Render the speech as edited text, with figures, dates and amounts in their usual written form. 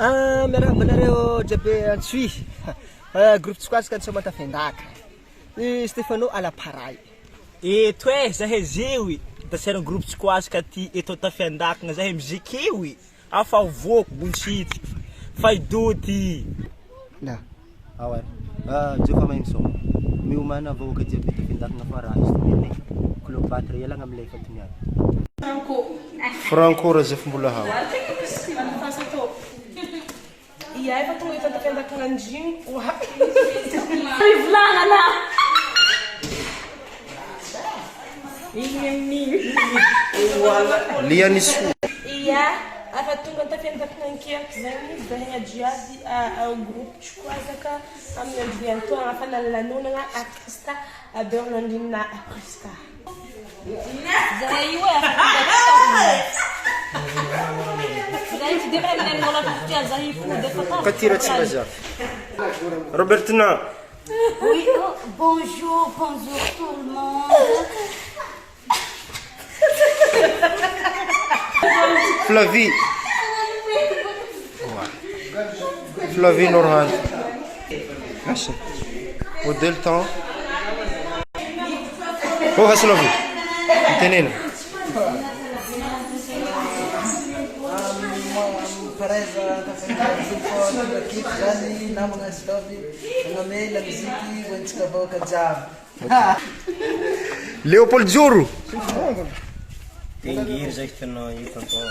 Ah, miarahaba anareo jiaby Antsohihy. Groupe Tsikasika Antsomatafendaka. I Stefano à l'appareil. Eto eh, zahay zeo daseran'ny groupe Tsikoasika ty eto Antafiandakana zahay mizikeo e, afa voako bontsitsy fa i ty. La, ao ary. Ah, Jofa Mahenison. Miomàna vahoaka jiaby Antafiandakana fa raha izy tonianay. Cléopâtre ialagna amin'ilay efa toniana. Franco Razafimbolahao. Ia efa tonga eto Antafiandakana-Andrimo oa. Mivolagnana. Igny amin'igny. Lianisoa. Ia efa tonga Antafiandakana-Ankeriko zegny zahegna jiaby ao groupe Tsikoazaka amin'ny andriantoagna fa nalanonana artiste Bernardine Prisca. Zahay io e afa tonga aty taona. Zahay tsy de mahay minenina tia zahay fody efa tavy. Katy Ratsimbazafy. Robertina. Oui, oh, bonjour, bonjour tout le monde. Flavie. Flavie Norhan. Merci. Modèle temps. Oh, Hasinovi. Mitenena. Paraiza Tafendakana zany namagna sy taovy magname la musique ho antsika vahoaka jiaby. Léopold Joro. Tengiry zay hitanao io tonton.